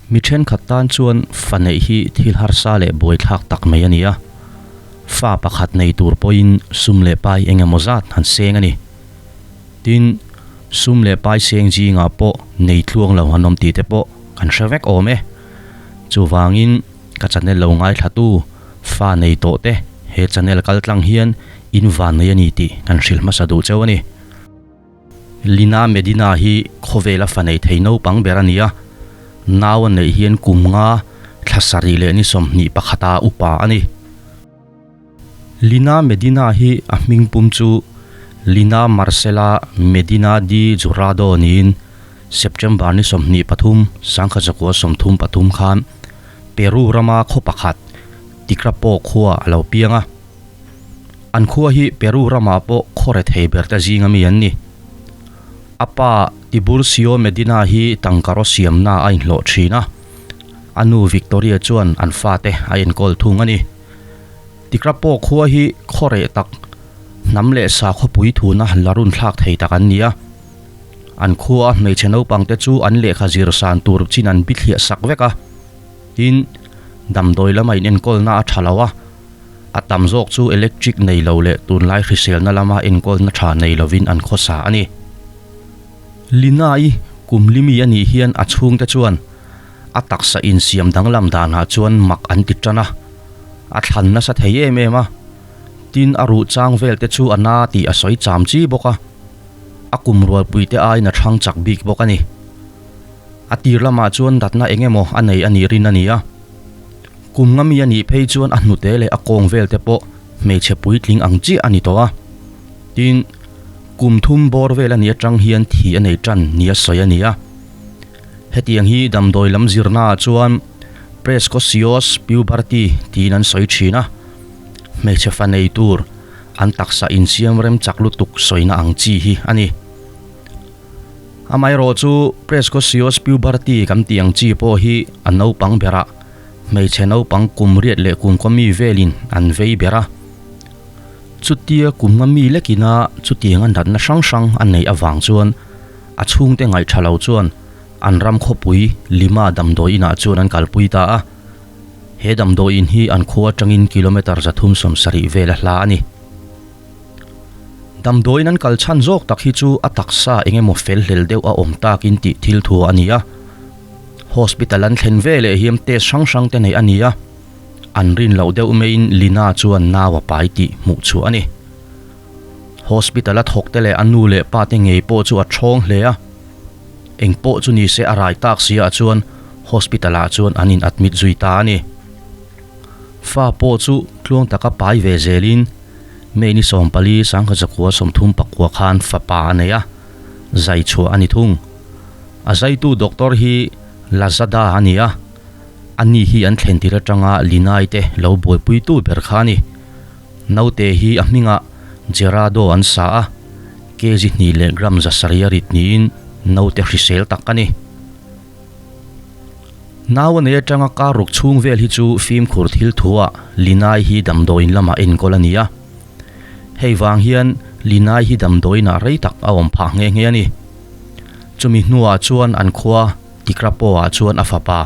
Mi thenkhat tan chuan fa neih hi thil harsa leh buaithlak tak mai a ni a, fa pakhat nei tur pawhin sum leh pai eng emaw zat han seng a ni. Tin, sum leh pai seng zingah pawh nei tluang lo han awm tih te pawh kan hre vek awm e. Chuvangin ka channel lo ngaithlatu fa nei tawh te he channel kal tlang hian in van nei a ni tih kan hrilh hmasa duh cheu a ni. Lina Medina hi khawvela fa nei thei naupang ber a ni a, nau a neih hian kum nga thla sarih leh ni 21 a upa a ni. Lina Medina hi a hming pum chu Lina Marcela Medina de Jurado niin September ni 23, 1933 khan Peru rama khaw pakhat Ticrapo khua a lo piang a. An khua hi Peru ramah pawh khaw rethei ber te zinga mi an ni. A pa Tiburcio Medina hi tangkaraw siamna a inhlawh thin a, a nu Victoria chuan an fate a enkawl thung a ni. Tikrapo khua hi khaw reh tak, hnam leh sakhawpui thuna la run thlak thei tak an ni a. An khua a hmeichhe naupangte chu an lehkha zir san tur chin an bithliah sak vek a. Tin, damdawi lama inenkawlna a tha lo a. A tam zawk chu electric nei lo leh tunlai hriselna lama enkawlna tha nei lovin an khawsa a ni. Lina-i kum limi a nih hian a chhungte chuan a taksa insiam danglam danah chuan mak an ti tan a, a thlan nasa thei em em a, tin a ruh chang vel te chu a na tih a sawi cham chi bawk a, a kum rualpuite aiin a thang chak bik bawk a ni. A tir lamah chuan natna eng emaw a nei a nih rin a ni a. Kum nga mi a nih phei chuan a hnute leh a kawng vel te pawh hmeichhe puitling ang chiah a ni tawh a. Tin, kum thum bawr vel a nih atang hian thi a nei tan nia sawi a ni a. Hetiang hi damdawi lam zirnaah chuan Precocious puberty tiin an sawi thin a. Hmeichhe fa nei tur an taksa insiam rem chak lutuk sawina ang chi hi a ni. Amaherawh chu Precocious puberty kan tih ang chi pawh hi a naupang berah hmeichhe naupang kum riat leh kum kaw mi velin an vei ber a. Chutia kum nga mi lekina chutianga natna hrang hrang a neih avang chuan a chhungte ngaihtha lo chuan an ram khawpui Lima damdawi inah chuan an kalpui ta a. He damdawi in hi an khua atangin kilometre 370 vel a hla a ni. Damdawiin an kal chhan zawk tak hi chu a taksa eng emaw fel hlel deuh a awm takin tih thil thu a ni a. Hospital an thlen ve leh hian test hrang hrang te neih a ni a, an rin loh deuh maiin Lina chuan nau a pai tih hmuh chhuah a ni. Hospital a thawk te leh a nu leh pa te ngei pawh chu a thawng hle a, eng pawh chu ni se a rai tak si ah chuan hospital ah chuan an in admit zui ta a ni. Fa pawh chu tluang taka pai ve zelin May ni 14 1939 khan fapa a nei a, zai chhuah a ni thung. A zaitu doctor hi Lazada a ni a, ani hi an thlen tir atanga Linai te lo buaipuitu ber kha a ni. Naute hi a hmingah Gerardo an sa a, kg hnih leh gram zasarih a rit niin naute hrisel tak a ni. Nau a nei atanga kar ruk chhung vel hi chu fimkhur thil thuah Linai hi damdawiin lamah enkawl a ni a. Hei vang hian Linai hi damdawiinah rei tak a awm phah nghe nghe a ni. Chumi hnuah chuan an khua Tikrapo-ah chuan a fapa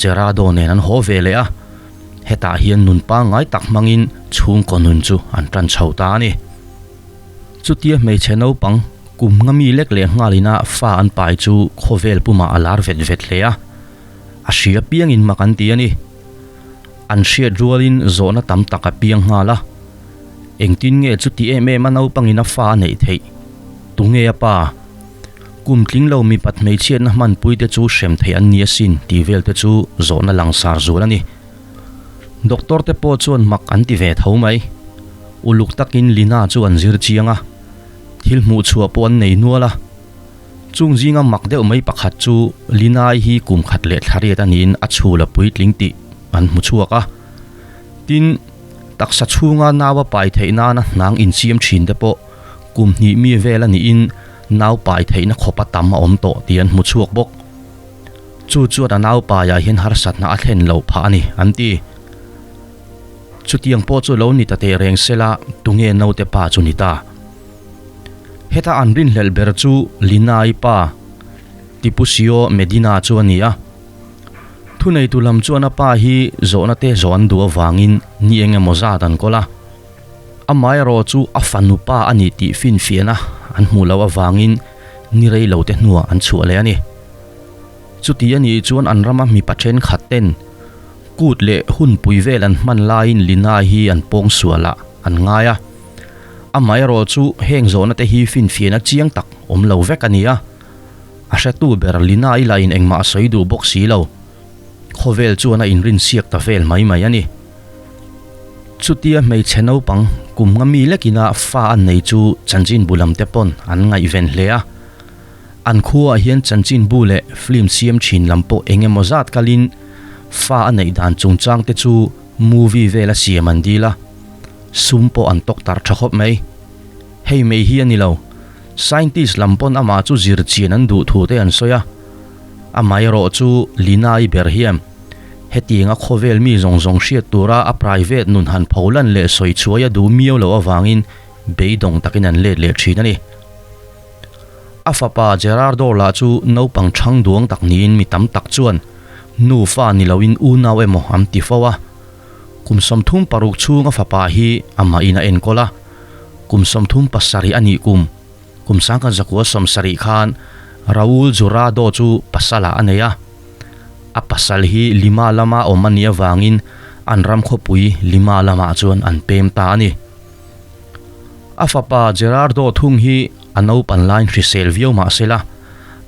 Gerardo nen an haw ve leh a, hetah hian nun pangngai tak hmangin chhungkaw nun chu an tan chho ta a ni. Chutia hmeichhe naupang kum nga mi lek leh nghalina fa an pai chu khawvel pumah a lar vet vet hle a, a hria piangin mak an ti a ni. An hriat rualin zawhna tam tak a piang nghal a, Engtin nge chuti em em a naupangin a fa a neih theih? Tunge a pa? Kum tling lo mipat hmeichhiatna hmanpuite chu hrem theih an ni asin tih vel te chu zawhna langsar zual a ni. Doctor te pawh chuan mak an ti ve tho mai. Uluk takin Lina chu an zir chiang a, thil hmuh chhuah pawh an nei nual a. Chung zinga mak deuh mai pakhat chu Lina-i hi kum khat leh thla riat a niin a chhul a puitling tih an hmu chhuak a. Tin, taksa chhunga nau a pai theih nana hnang insiam thin te pawh kum hnih mi vel a niin nau pai theihna khawp a tam a awm tawh tih an hmu chhuak bawk. Chu chuan a nau paiah hian harsatna a thlen loh phah a ni, an ti. Chutiang pawh chu lo ni ta teh reng sela, tunge naute pa chu ni ta? Heta an rinhlelh ber chu Linai pa, Tipucio Medina chu a ni a. Thuneitu lam chuan a pa hi zawhna te zawh an duh avangin ni eng emaw zat an kawl a. Amaherawh chu a fanu pa a ni tih finfiahna an hmuh loh avangin ni rei lo te hnuah an chhuah leh a ni. Chuti a nih chuan an rama mipa thenkhat ten kut leh hunpui vel an hman laiin Lina hi an pawng sualah an ngai a. Amaherawh chu heng zawhna te hi finfiahna chiang tak awm lo vek a ni a. A hretu ber Lina i lahin engmah a sawi duh bawk si lo. Khawvel chuan a inrinsiak ta vel mai mai a ni. Chutia hmeichhe naupang kum nga mi lekina fa an nei chu chanchinbu lam te pawn an ngaihven hle a. An khuaah hian chanchinbu leh film siam thin lam pawh eng emaw zat kalin fa a neih dan chungchang te chu movie vela siam an dil a, sum pawh an tawk tar tha khawp mai. Hei mai hi a ni lo, scientist lam pawn amah chu zir chian an duh thu te an sawi a. Amaherawh chu Lina-i ber hian hetianga khawvel mi zawng zawng hriat tura a private nun han pholan leh sawi chhuai a duh miau loh avangin beidawng takin an let leh thin a ni. A fapa Gerardo lah chu naupang chhang duang tak niin mi tam tak chuan nufa ni loin unau emaw an ti fo a. Kum 36 chhung a fapa hi amah in a enkawl a, kum 37 a nih kum kum 1970 khan Raul Jurado chu pasalah a nei a. A pasal hi Lima lama awm a nih avangin an ram khawpui Lima lamah chuan an pem ta a ni. A fapa Gerardo thung hi a naupan laiin hrisel viau mah se la,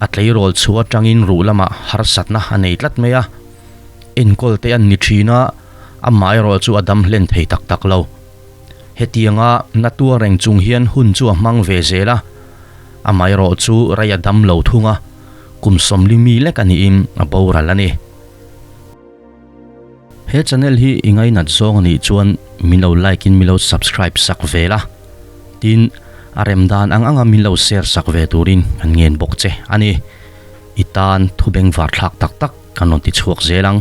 a tleirawl chhuah atangin ruh lamah harsatna a nei tlat mai a. Enkawl te an ni thin a, amah erawh chu a dam hlen thei tak tak lo. Hetianga na tuar reng chung hian hun chu a hmang ve zel a, amah erawh chu rei a dam lo thung a, kum 40 mi lek a niin a boral a ni. He channel hi i ngainat zawng a nih chuan min lo like in min lo subscribe sak ve la, tin a rem dan ang anga min lo share sak ve turin kan ngen bawk che a ni. I tan thu bengvar thlak tak tak kan rawn ti chhuak zel ang.